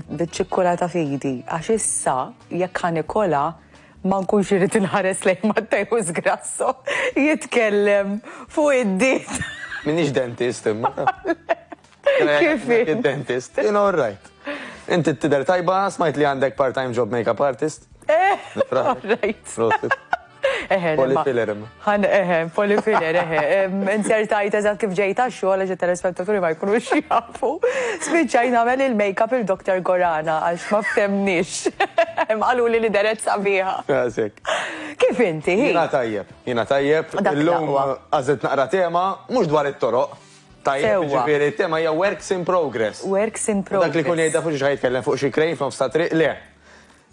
Biċ-ċikkulata f'idi, għax issa jekk ħa nikolha ma nkunx irrid inħares lejn Matteus Grasso jitkellem fuq id-dieta. Minix dentist imma. Kif int? Dentist, you know, right. Inti tidher tajba, smajt li għandek part-time job makeup artist. Eh, all right. Prosit. Eħe, le, ma- Polyfiller imma. Ħan, eħe, polyfiller, eħe. Insertajt eżatt kif ġejt għax-xogħol għax it-telespettaturi ma jkunux jafu. Spiċċajt nagħmel il-make-up il-Dr. Gorana għax ma ftemniex. Qaluli li deret sabiħa. Għasek. Kif inti? hi? Jiena tajjeb, jiena tajjeb. Dak Illum l-aqwa. għażilt naqra tema, mhux dwar it-toroq. Tajjeb, Sewwa. ġifieri tema hija works in progress. Works in progress. Dak li kun jgħidha fuq xi ħa jitkellem fuq xi crane f'nofs ta' triq, le.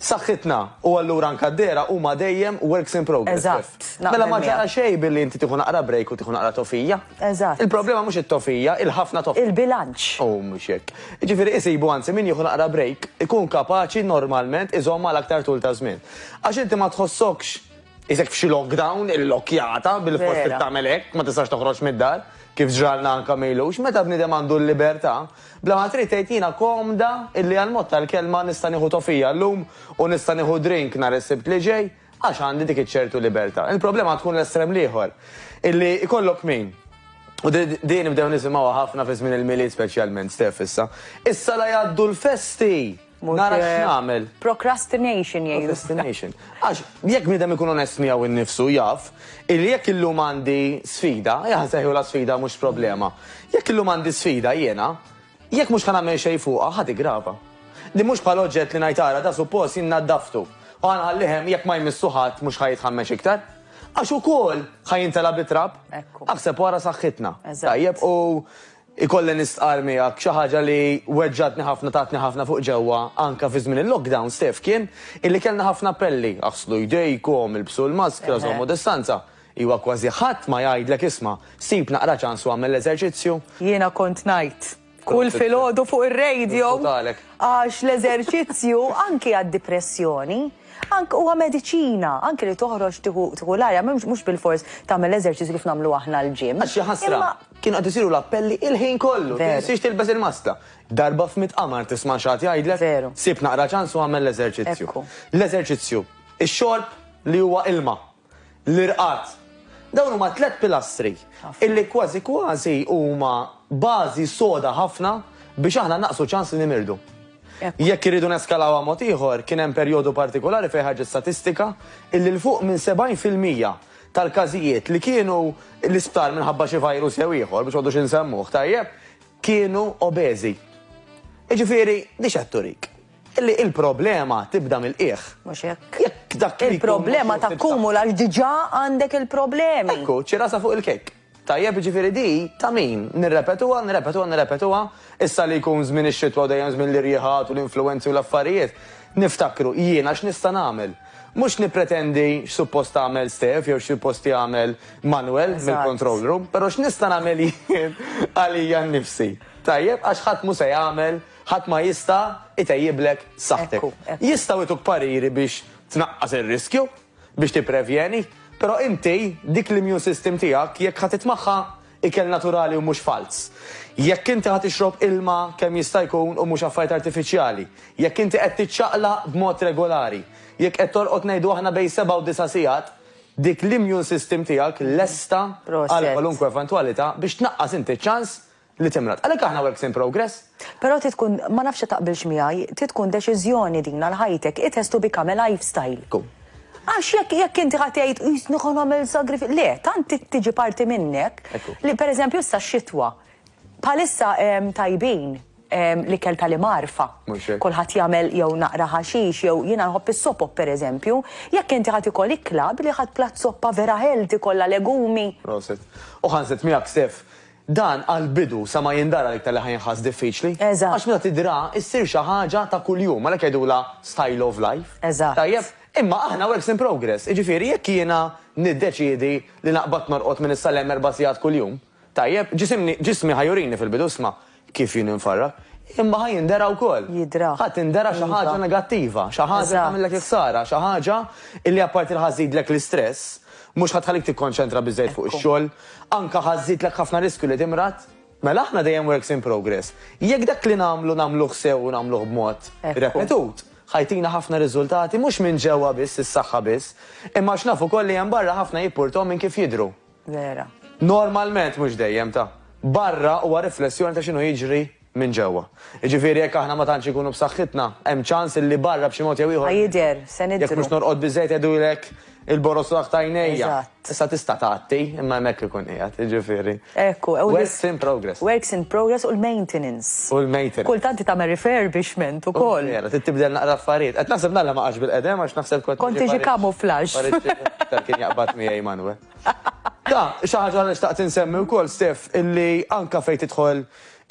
Saħħitna u allura anka d-dehra huma dejjem works in progress. Eżatt, naqbel Mela ma ġara miegħek. xejn billi inti tieħu naqra break u tieħu naqra tofija. Eżatt. Il-problema mhux it-tofija, il-ħafna tofija. Il-bilanċ. U mhux hekk. Jiġifieri isibu anzi min jieħu naqra break ikun kapaċi normalment iżomm għal aktar tul ta' żmien. Għax inti ma tħossokx isek f'xi lockdown, il-lokkjata bil-fors Vera. trid tagħmel hekk, ma tistax toħroġ mid-dar, kif ġralna anka m'ilux, meta bniedem għandu l-libertà, bla ma trid tgħid jiena komda illi għal mod tal-kelma nista' nieħu tofija llum u nista' nieħu drink nhar is-Sibt li ġej, għax għandi dik iċ-ċertu libertà. Il-problema tkun l-estrem l-ieħor, illi ikollok min. U din nibdew nisimgħuha ħafna fi żmien il-Milied speċjalment, Steph issa. Issa la jgħaddu l-festi, Mhux nara hekk. x'nagħmel. Procrastination jgħidu. Procrastination. Għax, jekk bniedem ikun onest miegħu innifsu jaf, illi jekk illum għandi sfida, jaħseb la sfida mhux problema. Jekk illum għandi sfida jiena, jekk mhux ħa nagħmel xejn fuqha, ħa tigrava. Di mhux bħal oġġett li ngħid ara da suppost jien naddaftu. U ħa nħallih jekk ma jmissu ħadd mhux ħa jitħammex iktar. Għax ukoll ħa jintela bit-trab. Ekku. Aħseb wara saħħitna. Eżatt. Tajjeb u ikolli nistqar miegħek xi ħaġa li weġġatni ħafna tatni ħafna fuq ġewwa anka fi żmien il-lockdown Steph kien illi kellna ħafna appelli aħslu jdejkom, ilbsu l-maskra, żommu distanza. Iwa kważi ħadd ma jgħidlek isma' sib naqra ċans u għamel l-eżerċizzju. Jiena kont ngħid. Kull Prosit. filgħodu fuq ir-radio. Niffutalek. Għax l-eżerċizzju anki għad-depressjoni, anki huwa mediċina, anki li toħroġ tieħu tieħu l-arja, mhux mhux bil-fors tagħmel eżerċizzju kif nagħmlu aħna l-gym. Għax xi ħasra, Imma kienu qed isiru l-appelli il-ħin kollu, Veru. tinsiex tilbes il-maskla. Darba f'mit qamar tisma' xi ħadd jgħidlek, Veru. sib naqra ċans u għamel l-eżerċizzju. Ekku. L-eżerċizzju, ix-xorb li huwa ilma, l-irqad. Dawn huma tliet pilastri illi kważi kważi huma bażi soda ħafna biex aħna naqsu ċans li nimirdu. Ekku. Jekk irridu neskalawha mod ieħor, kien hemm perjodu partikolari fejn ħarġet statistika illi 'l fuq minn 70% tal-każijiet li kienu l-isptar minħabba xi virus jew ieħor biex għodu x'insemmuh tajjeb, kienu obeżi. Jiġifieri, di x'qed turik? Illi il-problema tibda mill-qiegħ. Mhux hekk. Jekk dak li jkun Il-problema mhux tibda. takkumula għax diġà għandek il-problemi. Ekku, ċirasa fuq il-kejk. Tajjeb, ġifieri di, ta' min? Nirrepetuha, nirrepetuha, nirrepetuha, issa li jkun żmien ix-xitwa u dejjem żmien l-irjiħat u l-influenzi u l-affarijiet. Niftakru, jiena x'nista' nagħmel. Mhux nippretendi x'suppost tagħmel Steph jew x'suppost jagħmel Manuel Eżatt. mill-control room, però x'nista' nagħmel jien għalija nnifsi. Tajjeb, għax ħadd mhu se jagħmel, ħadd ma jista' itejjiblek saħħtek. Ekku, ekku. Jistgħu jtuk pariri biex tnaqqas ir-riskju, biex tipprevjeni, però inti dik l-immune system tiegħek jekk ħa titmaħħa ikel naturali u mhux falz. Jekk inti ħa tixrob ilma kemm jista' jkun u mhux affarijiet artifiċjali, jekk inti qed tiċċaqlaq b'mod regolari, jekk qed torqod ngħidu aħna bejn 7 u 9 sigħat, dik l-immune system tiegħek lesta Proset. għal kwalunkwe eventwalità biex tnaqqas inti ċans li timrad. Għalhekk aħna works in progress. Però trid tkun, ma nafx taqbilx miegħi, trid tkun deċiżjoni din għal ħajtek, it has to become a lifestyle. Ekku. Għax jekk jekk inti ħa tgħid jisni ħa nagħmel sagrifiċ, le, tant tiġi parti minnek Ekku. li pereżempju issa x-xitwa. Bħalissa tajbin l-ikel tal-imgħarfa. Mhux hekk. Kulħadd jagħmel jew naqra ħaxix jew jiena nħobb is-sopop pereżempju. Jekk inti ħa tikol ikla billi ħadd platt soppa vera healthy kollha legumi. Proset. U ħa nżid miegħek Steph, dan għal-bidu sa ma jindara l-iktar li ħa jinħass diffiċli. Eżatt. Għax meta tidra issir xi ħaġa ta' kuljum, għalhekk jgħidulha style of life. Eżatt. Tajjeb, imma aħna works in progress. Jiġifieri jekk jiena niddeċiedi li naqbad norqod minn issa l 4 sigħat kuljum, tajjeb, ġisimni ġismi ħa jurini fil-bidu isma' kif jien infarrak. Imma ħa jindera wkoll. Jidra. Ħa tindera xi Iva. ħaġa negattiva, xi ħaġa Eżatt. tagħmillek il-ħsara, xi ħaġa illi apparti li ħa żżidlek l-istress, mhux ħa tħallik tikkonċentra biżejjed fuq Ekku. ix-xogħol, anka ħa żżidlek ħafna riskju li timrad. Mela aħna dejjem works in progress. Jekk dak li nagħmlu nagħmluh sew u nagħmluh b'mod repetut, ħa jtina ħafna riżultati mhux minn ġewwa biss, is-saħħa biss, imma għax naf ukoll li hemm barra ħafna jippurtahom minn kif jidhru. Vera. Normalment mhux dejjem ta'. Barra huwa riflessjoni ta' x'inhu jiġri minn ġewwa. Jiġifieri jekk aħna ma tantx inkunu b'saħħitna, hemm ċans illi barra b'xi mod jew ieħor. Ħa jidher, se nidhru. Jekk mhux norqod biżżejjed jgħidulek il-boroż taħt għajnejja. Eżatt. Issa tista' tgħatti, imma hemmhekk ikun qiegħed, jiġifieri. Ekku, u Works in progress. Works in progress u l-maintenance. U l-maintenance. Kultant tagħmel refurbishment ukoll. Vera, trid tibdel naqra affarijiet. Qed naħseb nalla ma qgħadx bil-qedem għax naħseb kont. Kont tiġi camouflage. Iktar kien jaqbad miegħi Manuel. Ta, xi ħaġa li xtaqt insemmi wkoll, Steph, illi anke fejn tidħol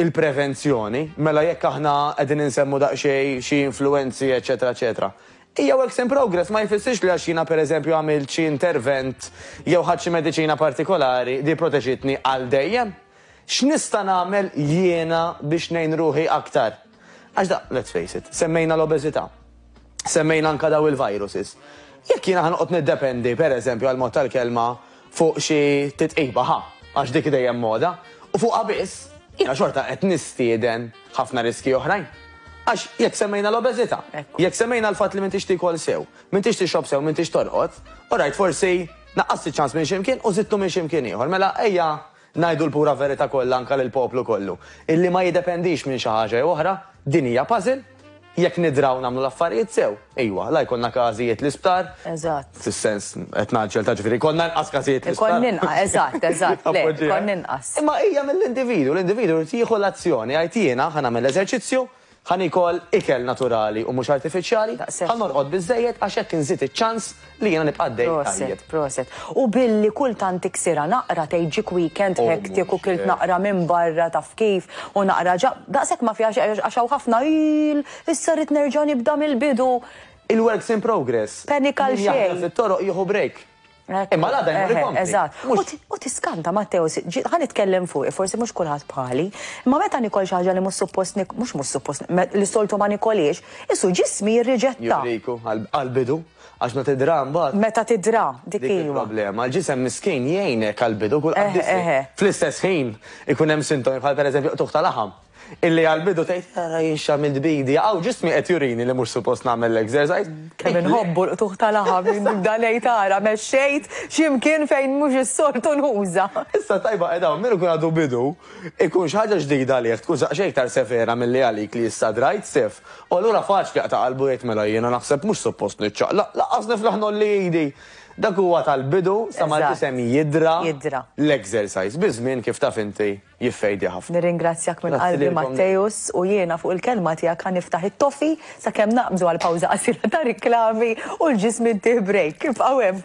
il-prevenzjoni, mela jekk aħna qegħdin insemmu daqsxejn xi influwenzi, eċċetera, eċċetera. Hija works in progress, ma jfissirx li għax jiena pereżempju għamilt xi intervent jew ħadt xi mediċina partikolari di pproteġietni għal dejjem. X'nista' nagħmel jiena biex ngħin ruħi aktar? Għax da, let's face it, semmejna l-obeżità. Semmejna anke daw il-viruses. Jekk jiena ħa noqgħod niddependi, per eżempju, għall-mod tal-kelma, fuq xi titqiba, ħa, għax dik dejjem moda, u fuqha biss, jiena xorta qed nistieden ħafna riskji oħrajn. Għax jekk semmejna l-obeżità, jekk semmejna l-fatt li m'intix tiekol sew, m'intix tixrob sew, m'intix torqod, orajt forsi naqqast iċ-ċans minn xi mkien u żidtu minn xi mkien ieħor. Mela ejja ngħidu l-pura verità kollha anke lill-poplu kollu, illi ma jiddependix minn xi ħaġa jew oħra, din hija puzzle, jekk nidraw nagħmlu l-affarijiet sew, ijwa, la jkollna każijiet l-isptar. Eżatt. Fis-sens qed ngħaġġel ta' ġifieri jkollna inqas każijiet l-isptar. Ikollna inqas, eżatt, eżatt, le, ikollna inqas. Imma hija mill-individwu, l-individwu jrid jieħu l-azzjoni, jgħid jiena ħa nagħmel eżerċizzju, Ħa niekol ikel naturali u mhux artifiċjali, ħa norqod biżżejjed għax hekk inżid iċ-ċans li jiena nibqa' għaddej tajjeb. Proset, proset. U billi kultant tiksirha naqra tgħid ġiek weekend hectic u kilt naqra minn barra taf kif u naqra ġa, daqshekk ma fiha xejn għax hawn ħafna il, issa rrid nerġa' nibda mill-bidu. Il-works in progress. Panic għal xejn. Min jaħdem fit-toroq jieħu break. Imma l-għada jmur ikompli. Eżatt. U tiskanta, Matteo, ħa nitkellem fuqi, forsi mhux kulħadd bħali, imma meta nikol xi ħaġa li mhux suppost mhux mhux suppost, li soltu ma nikolhiex, isu ġismi jirriġetta. Juriku, għall-bidu, għax meta tidra mbagħad. Meta tidra, dik iva. Il-problema, l-ġisem miskin jgħinek għall-bidu kull Fl-istess ħin ikun hemm sintomi bħal pereżempju qtugħ ta' laħam. Illi għall-bidu tgħid, ara jien x'għamilt b'idi, hawn ġismi qed jurini li mhux suppost nagħmel l-exercise. Kemm inħobbu l-qtugħ ta' laħam, nibda ngħid ara mexxejt xi mkien fejn mhux is-soltu nuża. Issa tajba qiegħda hawn, min ikun għadu bidu, ikun xi ħaġa ġdida għalih, tkun daqsxejn iktar severa milli għalik li issa drajt, Steph. U allura faċli jaqta' qalbu jgħid mela jiena naħseb mhux suppost niċċaqlaq, lanqas niflaħ ngħolli idi. Dak huwa tal-bidu sa ma l-ġisem jidra l-exercise. Biż-żmien kif taf inti. jiffejdi ħafna. Nirringrazzjak minn qalbi Matteus u jiena fuq il-kelma tiegħek ħa niftaħ it-toffee sakemm naqbżu għal pawża qasira ta' riklami u l-ġism intih break. Ibqgħu hemm.